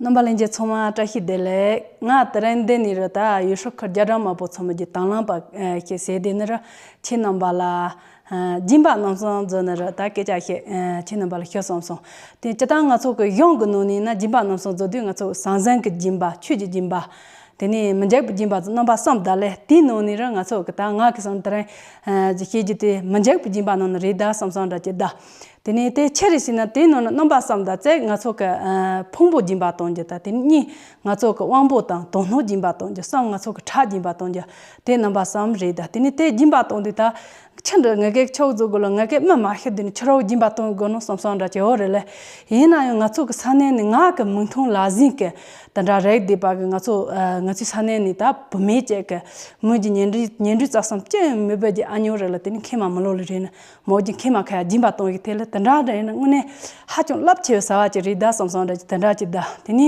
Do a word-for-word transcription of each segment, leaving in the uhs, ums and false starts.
རྣམ་པ་ལྷན་རྒྱས་ཚང་མ་བཀྲ་ཤིས་བདེ་ལེགས། ང་དེ་རིང་འདི་ནས་རུ་ད་ཡུལ་ཤུལ་ཁུལ་རྒྱ་གྲམ་དམར་པོ་ཚང་མ་གི་དང་བླངས་པ་ཞིག་ཟེར་དེ་ནི་རུ་ཁྱེད་རྣམ་པ་ལ་སྦྱིན་པ་རྣམ་གསུམ་བཟོ་ནི་རུ་ད་སྐད་ཆ་ཞིག་ཁྱེད་རྣམ་པ་ལ་ཞུ་བསམ་སོང་། དེ་སྤྱིར་བཏང་ང་ཚོ་གི་གཞུང་གི་ནང་ནས་ན་སྦྱིན་པ་རྣམ་གསུམ་བཟོ་དུས་ང་ཚོ་ཟང་ཟིང་གི་སྦྱིན་པ། ཆོས་ཀྱི་སྦྱིན་པ། དེ་ནས་མི་འཇིགས་པའི་སྦྱིན་པ་ཚོ་རྣམ་པ་གསུམ་ད་ལས་དེའི་ནང་ནས་རུ་ང་ཚོ་གི་ད་ང་གི་བསམ་དེ་རིང་ཞུ་རྒྱུ་དེ་མི་འཇིགས་པའི་སྦྱིན་པ་ནང་ནས་རེད་ད་བསམ་བསམ་འདྲ་ཅིག་ད། དེ་ནས་དེ་ཆི་རེད་ཟེར་ན་དེའི་ནང་ན་རྣམ་པ་གསུམ་ད་བརྩེགས་ང་ཚོ་གི་ཕུང་པོ་སྦྱིན་པ་གཏོང་རྒྱུ་ད། དེ་ནས་གཉིས་ང་ཚོ་གི་དབང་པོ་དང་དོན་སྣོད་སྦྱིན་པ་གཏོང་རྒྱུ། གསུམ་ང་ཚོ་གི་ཁྲག་སྦྱིན་པ་གཏོང་རྒྱུ། དེ་རྣམ་པ་གསུམ་རེད་ད། དེ་ནས་དེ་སྦྱིན་པ་གཏོང་དུས་ད་ཆི་འདྲ་ང་གི་ཆོག་བཟོ་དགོས་ལ། ང་གི་མི་མ་ཤི་དུས་ནས་ཁྱོད་རང་སྦྱིན་པ་གཏོང་དགོས་ནོ་བསམ་བསམ་འདྲ་ཅིག་ཡོད་རེད་ལེ། ཡིན་ན་ཡང་ང་ཚོ་གི་ས་གནས་ནས་ང་གི་མིག་མཐོང་ལག་ཟིན་གི་དེ་འདྲ་རེད་བསྡད་པ་གི་ང་ཚོ་ང་ཚོའི་ས་གནས་ནས་ད་བུད་མེད་ཅིག་གི་མོས་ཀྱི་ཉལ་འདྲི་ཉལ་འདྲི་རྩ་གསུམ་ཅི་ཡང་མེད་པའི་གི་ཨ་ཉོ་རེད་ལ། དེ་ནི་ཁེ་མ་མི་ལོ་ལ་རེད་ན། མོ་གི་ཁེ་མ་ཁ་ཡ་སྦྱིན་པ་གཏོང་གི་དེ་ལ་དེ་འདྲ་འདྲ་ཡིན་ན་དངོས་གནས་ཧ་ཅང་རླབས་ཆེ་བའི་བྱ་བ་ཅིག་རེད་ད་བསམ་བསམ་འདྲ་ཅིག་དེ་འདྲ་ཅིག་ད། དེ་ནི་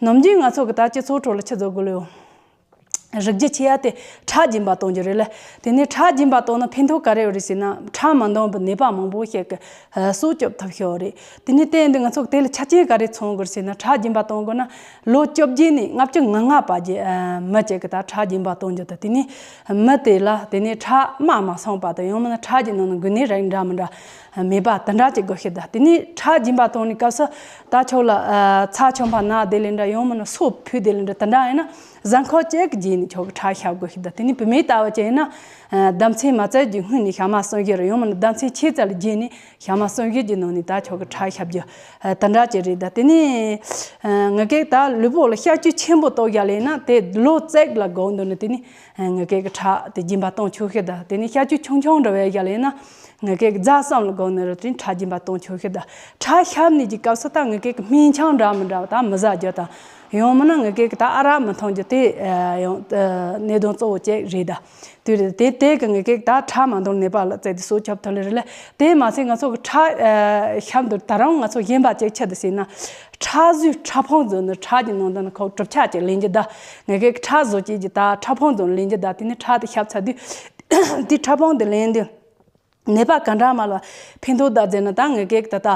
ནམ་རྒྱུན་ང་ཚོ་གི་ད་སྤྱི་ཚོགས་ཁྲོད་ལ་ཆི་བཟོ་དགོས་ལོ། རིགས་རྒྱུད་ཆེ་ཡ་དེ་ཁྲག་སྦྱིན་པ་གཏོང་རྒྱུ་རེད་ལ། དེ་ནི་ཁྲག་སྦྱིན་པ་གཏོང་ན་ཕན་ཐོགས་ག་རེ་ཡོད་རེད་ཟེར་ན། ཁྲག་མ་འདང་བའི་ནད་པ་མང་པོ་ཞིག་གི་སྲོག་སྐྱོབ་ཐུབ་ཤོག་རེད། དེ་ནི་དེ་ཡིན་དུས་ང་ཚོ་གི་དེ་ལ་ཆ་རྐྱེན་ག་རེ་ཚང་དགོས་རེད་ཟེར་ན། ཁྲག་སྦྱིན་པ་གཏོང་དགོས་ན། ལོ་བཅོ་བརྒྱད་ནས་ལྔ་བཅུ་ང་ལྔ་བར་གྱི་མི་གཅིག་གི་ད་ཁྲག་སྦྱིན་པ་གཏོང་རྒྱུ་ད། དེ་ནི་མི་དེ་ལ་དེ་ནི་ཁྲག་དམར་མ་སོང་བ་དང་། ཡང་མིན་ན་ཁྲག་གི་ནང་ན་འགོས་ནད་རིགས་འདྲ་མི་འདྲ་མེད་པ་དེ་འདྲ་ཅིག་དགོས་ཤེས་ད། དེ་ནི་ཁྲག་སྦྱིན་པ་གཏོང་ནི་སྐབས་སུ་ད་ཁྱོད་ལ་ཚྭ་ཆོམ་པ་ན་དེ་ལས་འདྲ། ཡང་མིན་ན་སོ་ཕོད་དེ་ལས་འདྲ་དེ་འདྲ་ཡིན་ན་གཟའ་འཁོར་གཅིག་གི་རྗེས་ནས་ཁྱོད་ཀྱི་ཁྲག་བཤལ་དགོས་ཤེས་ད། དེ་ནི་བུད་མེད་ལྟ་བུ་ཅིག་ཡིན་ན་ཟླ་མཚན་མ་བཙལ་གྱི་སྔོན་ནས་ཞག་མ་གསུམ་བཞི་རུ། ཡང་མིན་ན་ཟླ་མཚན་ཕྱེད་ཙམ་ལ་རྗེས་ནས་ཞག་མ་གསུམ་བཞི་གི་ནང་ནས་ད་ཁྱོད་ཀྱི་ཁྲག་བཤལ་རྒྱུ་དེ་འདྲ་ཅིག་རེད་ད། དེ་ནི་ང་གིས་ད་ལུས་པོ་ལ་བཤལ་བཅོས་ཆེན་པོ་གཏོང་ཡ་ལས་ན་དེ་ལོ་བརྩེགས་ལ་སྒང་དུ་ནི་དེ་ནི་ང་གིས་ཁྲག་དེ་སྦྱིན་པ་གཏོང་ཆོག་ཤེས་ད། དེ་ནི་བཤལ་བཅོས་ཆུང་ཆུང་འདྲ་བའི་ཡ་ལས་ན་ང་གིས་རྫ་གསུམ་ལ་སྒང་ནས་རུ་དེ་ཁྲག་སྦྱིན་པ་གཏོང་ཆོག་ཤེས་ད། ཁྲག་བཤལ་ནས་ཀྱི་སྐབས་སུ་ད་ང་གིས་སྨན་ཆང་འདྲ་མི་འདྲ་བ་ད་མི་ཟ་རྒྱུ་དང་། ཡང་མིན་ན་ང་གིས་ད་ཨ་རག་མི་འཐུང་རྒྱུ་དེ་ཡང་གནད་དོན་གཙོ་བོ་གཅིག་རེད་ད། དེ་རེད། དེ་དེ་གི་ངེད་ཀྱིས་ད་ཁྲག་མ་འདང་ནད་པ་ལ་བཙལ་ཏེ་སྲོག་སྐྱོབ་ཐུབ་ལེ་རེད་ལ། དེ་མ་ཟད་ང་ཚོ་གི་ཁྲག་ཨ་བཤལ་དུས་ད་རུང་ང་ཚོ་གཞན་པ་ཅིག་ཆི་འདུག་ཟེར་ན། ཁྲག་བཟོའི་ཁྲག་ཕུང་བཟོ་ནི་ཁྲག་གི་ནང་དུ་ནི་ཁོ་གྲུབ་ཆ་ཅིག་ལེན་རྒྱུ་ད། ངེད་ཀྱིས་ཁྲག་བཟོ་བྱེད་ཀྱི་ད་ཁྲག་ཕུང་བཟོ་ནི་ལེན་རྒྱུ་ད། དེ་ནི་ཁྲག་དེ་བཤལ་ཚར་དུས་དེ་ཁྲག་ཕུང་དེ་ལེན་དུས་ནད་པ་ག་འདྲ་མ་ལ་ཕན་ཐོགས་ད་ཟེར་ན། ད་ངེད་ཀྱིས་ད་ད་ཨ་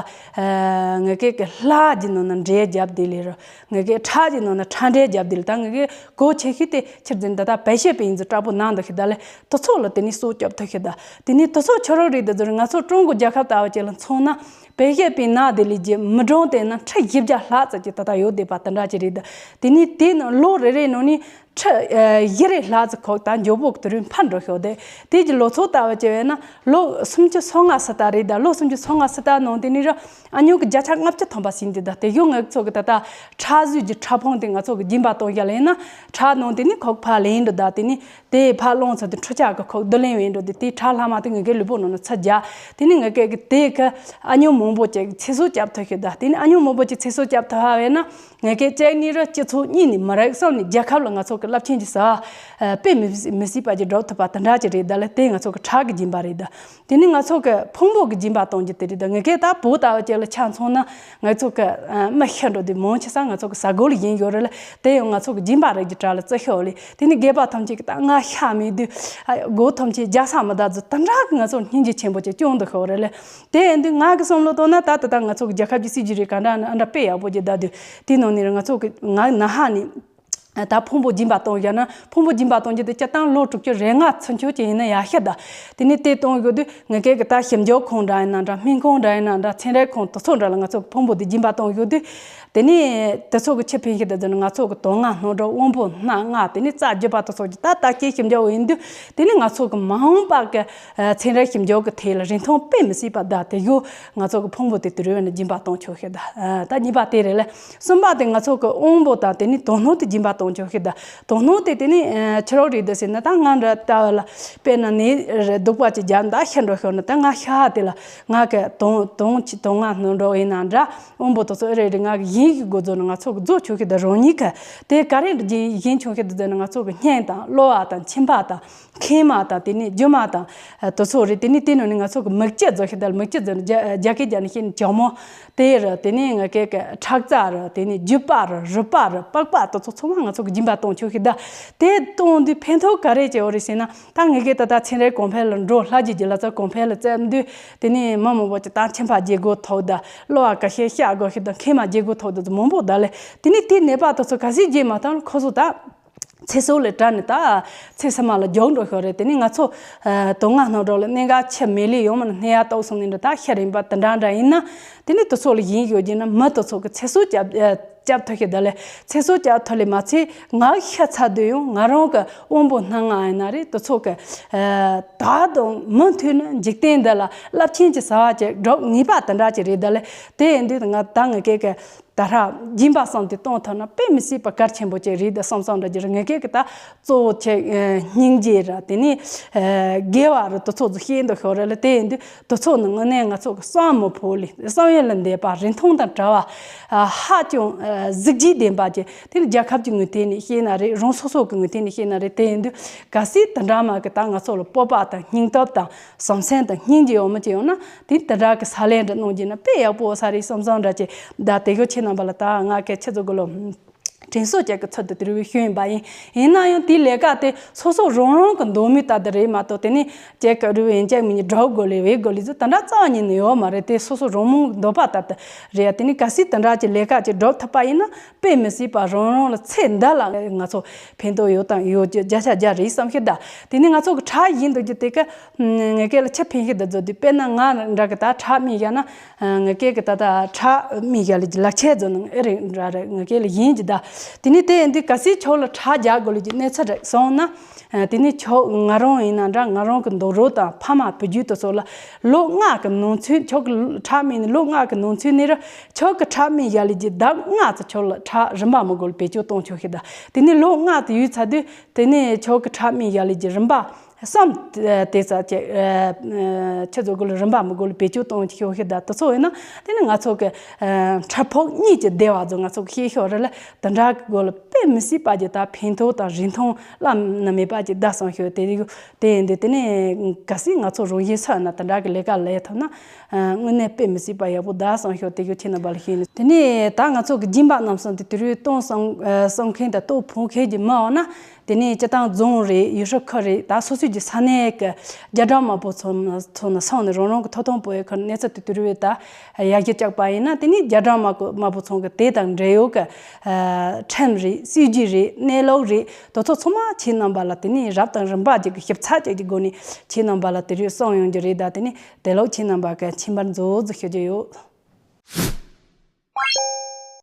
ངེད་ཀྱིས་ལྷ་གི་ནང་ན་འབྲས་བརྒྱབ་དེ་ལས་རུ། ངེད་ཀྱིས་ཁྲག་གི་ནང་ན་ཁྲག་འབྲས་བརྒྱབ་དེ་ལས། ད་ངེད་ཀྱིས་གོ་ཆེ་ཤོས་དེ་ཕྱིར་འཛིན་ད་ད་བེ་ཤེ་པིན་ཟི་དྲག་པོ་ནང་འདུག་ཤི་ད་ལས། དེ་ཚོ་ལ་དེ་ནི་སྲོག་སྐྱོབ་ཐུབ་ཤི་ད། དེ་ནི་དེ་ཚོ་ཁྱོད་རང་རེད་ད་ཟེར། ང་ཚོ་ཀྲུང་གོ་རྒྱལ་ཁབ་ལྟ་བུ་ཅིག་ལ་མཚོན་ན། བེ་ཤེ་པིན་ནང་དེ་ལས་ཀྱི་མི་གྲངས་དེ་ན་ཁྲི་བཞི་བརྒྱ་ལྷག་ཙམ་ཅིག་ད་ལྟ་ཡོད་བསྡད་པ་དེ་འདྲ་ཅིག་རེད་ད། དེ་ནི་དེ་ནི་ལོ་རེ་རེ་ནང་ནི་ཁྲི་ཨ་བཞི་རེ་ལྷག་ཙམ་ཁོག་ད་མགྱོགས་པོ་དུས་རིམ་འཕར་འགྲོ་ཤོག་དེ། དེ་གི་ལོ་ཚོད་ལྟ་བུ་ཅིག་ཡོད་ན་ལོ་སུམ་ཅུ་སོ་ལྔ་ཙམ་ད་རེད་ད། ལོ་སུམ་ཅུ་སོ་ལྔ་ཙམ་ད་ནང་དེ་ནི་ར་ཨ་ཉོ་གི་བརྒྱ་ཆ་ལྔ་བཅུ་ཐམ་པ་ཟིན་དེ་ད། དེ་ཡོད་ང་ཚོ་གི་ད་ལྟ་ཁྲག་བཟོའི་གི་ཁྲག་ཕུང་དེ་ང་ཚོ་གི་སྦྱིན་པ་གཏོང་ཡ་ལེན་ན། ཁྲག་ནང་དེ་ནི་ཁོག་ཕར་ལེན་འགྲོ་ད། དེ་ནི་དེ་ཕར་སློང་ཚར་དུས་འཕྲུལ་ཆས་གི་ཁོག་བསྡུ་ལེན་བྱས་འགྲོ་དུས་དེ་ཁྲག་ལྷག་མ་དེ་ངེད་ཀྱི་ལུས་པོ་ནང་ན་ཚུར་རྒྱག་དེ་ནི་ངེད་ཀྱི་གི་དེ་གི་ཨ་ཉོ་མང་པོ་ཅིག་ཚེ་སྲོག་སྐྱབས་ཐུབ་ཤི་ད། དེ་ནི་ཨ་ཉོ་མང་པོ་ཅིག་ཚེ་སྲོག་སྐྱབས་ཐུབ་ཧ་བས་ན། ངེད་ཀྱི་གཅིག་ནི་ར་སྤྱི་ཚོགས། གཉིས་ནི་མི་རིགས། གསུམ་ནི་རྒྱལ་ཁབ་ལ་ང་ཚོ་གི་རླབས་ཆེན་གྱི་ཟ་བ་དཔེ་མི་མི་སྲིད་པ་ཅིག་སྒྲུབ་ཐུབ་པ་དེ་འདྲ་ཅིག་རེད་ད་ལ། དེ་ང་ཚོ་གི་ཁྲག་གི་སྦྱིན་པ་རེད་ད། དེ་ནི་ང་ཚོ་གི་ཕུང་པོ་གི་སྦྱིན་པ་གཏོང་རྒྱུ་དེ་རེད་ད། ངེད་ཀྱི་ད་བོད་ལྟ་བུ་ཅིག་ལ་ཆ་མཚོན་ན། ང་ཚོ་གི་ཨ་མི་ཤི་འགྲོ་དུས་མང་ཆེ་ས་ང་ཚོ་གི་ཟ་གོ་ལ་ཡིན་ཡོད་རེད་ལ། དེ་ཡང་ང་ཚོ་གི་སྦྱིན་པ་རེད་ཀྱི་གྲས་ལ་བརྩི་ཤོག་ལེ། དེ་ནི་རྒས་པ་ཐམས་ཅད་ཀྱི་ད་ང་ཤ་མེད་དུས་ཨ་སྒོ་ཐམས་ཅད་རྒྱག་ས་མི་གདའ་ཚོ་དེ་འདྲ་གི་ང་ཚོ་སྙིང་རྗེ་ཆེན་པོ་ཅིག་སྐྱོང་འདུག་ཤོག་རེད་ལེ། དེ་ཡིན་དུས་ང་གི་བསམ་བློ་བཏང་ན་ད་ད་ལྟ་ང་ཚོ་གི་རྒྱལ་ཁབ་ཀྱི་སྲིད་ཇུས་རེད་ག་འདྲ་ན་འདྲ་དཔེ་ཡག་པོ་ཅིག་བསྡད་དུས། དེ་ནང་ནས་ང་ཚོ་གི་ང་ན་ཧ་ནས་ད་ཕུང་པོ་སྦྱིན་པ་གཏོང་ཡ་ན། ཕུང་པོ་སྦྱིན་པ་གཏོང་རྒྱུ་དེ་སྤྱིར་བཏང་ལོ་དྲུག་ཅུ་རེ་ལྔ་ཚུན་ཆོད་ཅིག་ཡིན་ན་ཡག་ཤི་ད། དེ་ནས་དེ་གཏོང་ཡོད་དུས་ངེད་ཀྱི་གི་ད་ཞིབ་འཇུག་ཁང་འདྲ་ཡིན་ན་འདྲ། སྨན་ཁང་འདྲ་ཡིན་ན་འདྲ། ཚན་རིག་ཁང་དེ་ཚོ་འདྲ་ལ་ང་ཚོ་གི་ཕུང་པོ་དེ་སྦྱིན་པ་གཏོང་ཡོད་དུས། དེ་ནས་དེ་ཚོ་གི་ཆི་ཕན་ཤི་ད་ཟེར་ན། ང་ཚོ་གི་དོན་ལྔ་སྣོད་དྲུག་དབང་པོ་སྣ་ལྔ། དེ་ནས་རྩ་རྒྱུད་པ་དེ་ཚོ་གི་ད་ལྟ་སྐྱེ་ཞིབ་འཇུག་ཡིན་དུས། དེ་ནས་ང་ཚོ་གི་མ་འོངས་པ་གི་ཨ་ཚན་རིག་ཞིབ་འཇུག་གི་ཐད་ལ་རིན་ཐང་དཔེ་མི་སྲིད་པ་ད། དེ་ཡོད་ང་ཚོ་གི་ཕུང་པོ་དེ་དུས་རེ་བས་ན་སྦྱིན་པ་གཏོང་ཆོག་ཤི་ད། ཨ་ད་གཉིས་པ་དེ་རེད་ལ། གསུམ་པ་དེ་ང་ཚོ་གི་དབང་པོ་དང་དེ་ནས་དོན་སྣོད་དེ་སྦྱིན་པ་གཏོང་ཆོག་ཤི་ད། དོན་སྣོད་དེ་དེ་ནས་ཨ་ཕྱི་རོལ་རེད་ད་ཟེར་ན། ད་ང་འདྲ་ལྟ་བུ་ལ་དཔེར་ན་ནི་རེད་སྡུག་པ་ཅིག་རྒྱབ་ད་ཤི་འགྲོ་ཤོར་ན། ད་ང་ཤི་ཧ་དེ་ལ་ང་གི་དོན་དོན་ཆེ་དོན་ལྔ་སྣོད་དྲུག་ཡིན་ན་འདྲ། དབང་པོ་དེ་ཚོ་ཨེ་རེད་རེད། ང་གི་ཡིན་གི་འགོ་རྫོགས་ན་ང་ཚོ་གི་རྫོགས་ཆོག་ཤི་ད། རང་ཉིད་གི་དེ་ག་རེ་འདྲ་ཡིན་ཆོག་ཤི་ད་ཟེར་ན། ང་ཚོ་གི་སྙིང་དང་གློ་བ་དང་མཆིན་པ་དང་། མཁལ་མ་དང་དེ་ནས་རྒྱུ་མ་དང་ཨ་དེ་ཚོ་རེད། དེ་ནས་དེ་ནང་ནས་ང་ཚོ་གི་མིག་ཆུ་རྫོགས་ཤི་ད་ལ། མིག་ཆུ་རྫོགས་ནས་རྒྱ་རྒྱ་སྐད་རྒྱག་ནས་བཤད་ན་ཇོ་མོ་དེ་རེད། དེ་ནས་ང་གི་གི་ཁྲག་རྩ་རེད། དེ་ནས་རྒྱུ་པ་རེད། རུས་པ་རེད། པགས་པ་དེ་ཚོ་ཚང་མ་ ཚོ་གི་སྦྱིན་པ་གཏོང་ཆོག་གི་ད། དེ་གཏོང་དུས་ཕན་ཐོགས་ག་རེ་བྱེད་འོ་རེད་ཟེར་ན། ད་ངེད་ཀྱི་ད་ལྟ་ཚན་རིག་གོང་འཕེལ་ལ་འགྲོ། ལྷ་རྗེ་རྗེ་ལ་ཚོ་གོང་འཕེལ་ལ་བཙལ་དུས། དེ་ནས་མི་མང་པོ་ཅིག་ད་མཆིན་པ་རྒྱས་འགོ་ཐོག་ད། གློ་བ་ཀ་ཤས་ཤ་དགོས་ཤེས་ད། མཁལ་མ་རྒྱས་འགོ་ཐོག་ད་མང་པོ་ད་ལས། དེ་ནས་དེ་ནད་པ་དེ་ཚོ་ག་ཚོད་རྒྱས་མ་ཐག་ཁོ་ཚོ་ད་ཚེ་སྲོག་ལས་བྲལ་ནས་ད་ཚེ་ཕྱི་མ་ལ་རྒྱུག་འགྲོ་ཤོག་རེད། དེ་ནས་ང་ཚོ་དོན་ལྔ་སྣ་དྲུག་ལ་གནད་འགག་ཆེ་མེད་ལས་ཡོང་མ་ན་སྣེ་ཡ་ཏོག་སོང་ནས་འདྲ། ད་ཤ་རིམ་པ་དེ་འདྲ་འདྲ་ཡིན་ན། དེ་ནས་དེ་ཚོ་ལ་ཡིན་ཡོད་རྒྱུ་ན་མི་དེ་ཚོ་གི་ཚེ་སྲོག་སྐྱབས་སྐྱབས་ཐུབ་ཤེས་ད་ལས། ཚེ་སྲོག་སྐྱབས་ཐུབ་ལས་མ་ཚད་ང་ཤི་ཚར་དུས་ཡང་ང་རང་གི་དབང་པོ་སྣ་ལྔ་ཡིན་ན་རེད། དེ་ཚོ་གི་ད་དུང་མུ་མཐུད་ནས་འཇིག་རྟེན་འདི་ལ་རླབས་ཆེན་གྱི་བྱ་བ་ཅིག་སྒྲུབ་ངེས་པ་དེ་འདྲ་ཅིག་རེད། ད་ལས་དེ་ཡིན་དུས་ང་ད་ངེད་ཀྱི་གི་ད་ཧྲ་སྦྱིན་པ་བསམ་དེ་གཏོང་ཐུབ་ན་དཔེ་མི་སྲིད་པ་གལ་ཆེན་པོ་ཅིག་རེད་ད་བསམ་བསམ་འདྲ་ཅིག་རེད། ངེད་ཀྱི་གི་ད་གཙོ་བོ་ཆེ་སྙིང་རྗེ་ར། དེ་ནས་དགེ་བ་ར་དེ་ཚོ་ཚོ་ཤེས་འདུག་ཤོར་ར་ལ། དེ་ཡིན་དུས་དེ་ཚོ་ནི་དངོས་གནས་ང་ཚོ་གི་བསམ་མི་ཕོད་ལས། བསམ་ཡུལ་ལས་འདས་པ་རིན་ཐང་དང་བྲལ་བ། ཧ་ཅང་གཟི་བརྗིད་ལྡན་པ་ཅིག་དེ་ནི་རྒྱལ་ཁབ་ཀྱི་ངོས་ཐད་ནས་བཤད་ན་རེད། རང་སོ་སོ་གི་ངོས་ཐད་ནས་བཤད་ན་རེད། དེ་ཡིན་དུས་གལ་སྲིད་དེ་འདྲ་མ་གི་ད་ང་ཚོ་ལ་སྤོབས་པ་དང་སྙིང་སྟོབས་དང་བསམ་སེམས་དང་སྙིང་རྗེ་ཡོད་མི་ཅིག་ཡོང་ན། དེ་དེ་འདྲ་གི་ས་ལེ་འདྲ་གནང་རྒྱུ་ན་དཔེ་ཡག་པོ་ས་རེད་བསམ་བསམ་འདྲ་ཅིག་ད་དེ་གོ་ཁྱེད་རྣམ་པ་ལ་ད་ང་གི་ཆེད་དུ་གོ་ལོ། དྲན་གསོ་ཅིག་གི་ཚུལ་དུ་དེ་རུ་ཞུས་ཡིན་པ་ཡིན། ཡིན་ན་ཡང་དེའི་ལས་ཀ་དེ་སོ་སོ་རང་རང་གི་འདོད་མོས་ལྟར་དུ་རེད་མ་གཏོགས། དེ་ནི་ཅིག་གི་རུ་ཡིན་ཅིག་མིན་ནི་སྒྲུབ་དགོས་ལས་བེད་དགོས་ལས་ཚོ་དེ་འདྲ་རྩ་བ་ཉིད་ནས་ཡོད་མ་རེད། དེ་སོ་སོ་རང་རང་འདོད་པ་ལྟར་དུ་རེད། དེ་ནི་གལ་སྲིད་དེ་འདྲ་གྱི་ལས་ཀ་ཅིག་སྒྲུབ་ཐུབ་པ་ཡིན་ན་དཔེ་མི་སྲིད་པ་རང་རང་ལ་ཚེ་འདི་ལ་ང་ཚོ་ཕན་ཐོགས་ཡོད་དང་ཡོད་རྒྱུ་བརྒྱ་ཆ་བརྒྱ་རེད་བསམ་ཤེས་ད། དེ་ནི་ང་ཚོ་གི་ཁྲག་ཡིན་འདུག་རྒྱུ་དེ་གི་ངེད་ཀྱི་ལ་ཆ་ཕན་ཤེས་ད་བཟོ་དུས། དཔེར་ན་ང་འདྲ་གི་ད་ཁྲག་སྨན་བཞག་ན། ངེད་ཀྱི་གི་ད་ད་ཁྲག་སྨན་བཞག་ལས་ཀྱི་ལག་ཆས་བཟོ་ནང་ཨེ་རེད་འདྲ་རེད། ངེད་ཀྱི་ལ་ཡིན་གྱི་ད། དེ་ནི་དེ་ཡིན་དུས་གལ་སྲིད་ཁྱོད་ལ་ཁྲག་རྒྱག་དགོས་ལས་ཀྱི་གནས་ཚུལ་རེད་སོང་ན། དེ་ནི་ཁྱོད་ང་རང་ཡིན་ན་འདྲ། ང་རང་གི་འདུག་རོགས་དང་ཕ་མ་བུ་རྒྱུད་དེ་ཚོ་ལ་ལོ་ལྔ་གི་ནང་ཚུན། ཁྱོད་ཀྱི་ཁྲག་སྨན་ནི་ལོ་ལྔ་གི་ནང་ཚུན་ནི་ར། ཁྱོད་ཀྱི་ཁྲག་སྨན་བཞག་ལས་ཀྱི་ཟླ་ལྔ་ཙམ་ཁྱོད་ལ་ཁྲག་རིན་པ་མི་དགོས་ལ་བེད་སྤྱོད་གཏོང་ཆོག་ཤེས་ད། དེ་ནི་ལོ་ལྔ་ཙམ་ཡོལ་ཚར་དུས་དེ་ནི་ཁྱོད་ཀྱི་ཁྲག་སྨན་བཞག་ལས་ཀྱི་རིན་པ་བསམ་དེ་ཙམ་ཅིག་ཁྱེད་ཚོ་གི་ལ་རིན་པ་མི་དགོས་ལ་བེད་སྤྱོད་གཏོང་ཆོག་ཤེས་ད། དེ་ཚོ་ཡིན་ན་དེ་ནི་ང་ཚོ་གི་ཁྲག་ཕོག་གཉིས་ཀྱི་བདེ་བ་ཚོ་ང་ཚོ་གི་ཤེས་ཤོག་རེ་ལ། དེ་འདྲ་གི་སྒོ་ལ་དཔེ་མི་སྲིད་པ་ཅིག་ད་ཕན་ཐོགས་དང་རིན་ཐང་བླ་ན་མེད་པ་ཅིག་ད་བསམ་ཤོག་དེ་རིགས་དེ་ཡིན་དུས་དེ་ནི་གལ་སྲིད་ང་ཚོ་རང་བཞིན་སོགས་ན་དེ་འདྲ་གི་ལས་ཀ་ལས་ཐུབ་ན། དངོས་གནས་དཔེ་མི་སྲིད་པ་ཡག་པོ་ད་བསམ་ཤོག་དེ་གི་ཁྱེད་རྣམ་པ་ལ་ཞུས་ནས། དེ་ནས་ད་ང་ཚོ་གི་སྦྱིན་པ་རྣམ་གསུམ་དེ་དུས་རུ་གཏོང་བསམ་བསམ་མཁན་དང་གཏོང་ཕོད་མཁན་གྱི་མི་འོང་ན། དེ་ནས་སྤྱི་བཏང་རྫོང་རེད། ཡུལ་ཤུལ་ཁུལ་རེད། ད་སོ་སོའི་གི་ས་གནས་གི་རྒྱ་གྲམ་དམར་པོ་ཚོ་ཚོ་ནས་སོང་ནས་རང་རང་གི་ཐོབ་ཐང་པོ་ཡི་ཁུལ་གནས་ཚུལ་དེ་དུས་རུ་ད་ཡར་རྒྱས་བཅག་པ་ཡིན་ན། དེ་ནས་རྒྱ་གྲམ་དམར་པོ་དམར་པོ་ཚོ་གི་དེ་དང་འབྲེལ་ཡོད་གི་ཁྲིམས་རེད། སྲིད་ཇུས་རེད། གནས་ལུགས་རེད། དེ་ཚོ་ཚང་མ་ཁྱེད་རྣམ་པ་ལ་དེ་ནས་རབ་དང་རིམ་པ་ཅིག་གི་ཞིབ་ཚགས་ཅིག་གི་སྒོ་ནས་ཁྱེད་རྣམ་པ་ལ་དེ་རིགས་གསུངས་ཡོང་རྒྱུ་རེད། ད་དེ་ནས་དེ་ལོག་ཁྱེད་རྣམ་པ་གི་མཆན་པར་མཛོད་བཟོ་ཞུ་རྒྱུ་ཡོད།